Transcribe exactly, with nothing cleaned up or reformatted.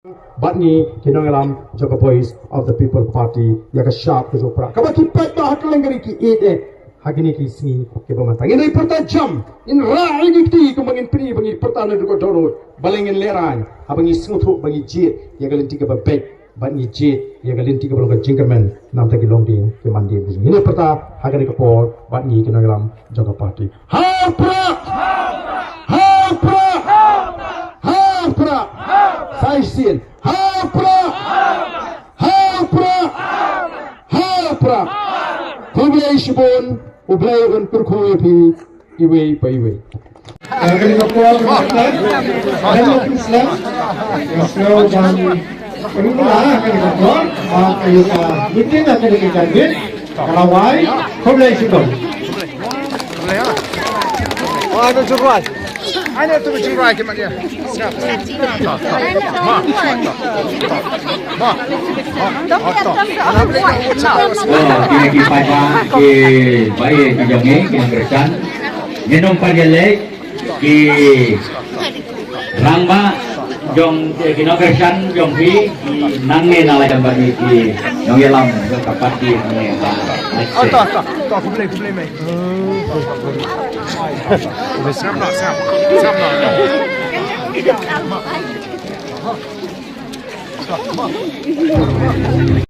Bad ngi ki nongïalam jong ka Voice of the People Party, ïa ka shap ka jong u Prah kaba ki paidbah ha kylleng ka ri ki ïeit eh ha kine ki sngi kiba mynta. Ngin ïa pyrta jam, ngin rah ïa ki kti kumba ngin pyni ba ngi pyrta na dukot dohnud. Balei ngin lehraiñ? Haba ngi sngewthuh ba ngi jied ïa ka lynti kaba beit bad ngi jied ïa ka lynti kaba long ka jingkyrmen, namar ki long dei ki mandien. Ngin ïa pyrta ha kane ka por bad ngi ki nongïalam jong ka party. Ha u Prah! Ha u Prah! Ha u Prah! Sa shisien. Ha u Prah! Ha u Prah! Ha u Prah! Khublei shibun, U Blei un kyrkhu ïa phi iwei pa iwei. Kane ka por ka dang slem, ka dang slem. Ka sngew ban pynbna kane ka por ba ka ïoh ka meeting kane ka jingit ka la wai. Khublei shibun. Wah, tu churai. Ai, tu churai ki mat ïa. Kine ki paidbah kiba ïeit ki jong ngi, ki nongkyrshan. Ngin ym pat ïaleh ki rangbah jong, eh, ki nongkyrshan jong phi, ki nangne na la jong bad ngi ki nongïalam jong ka party hangne ha.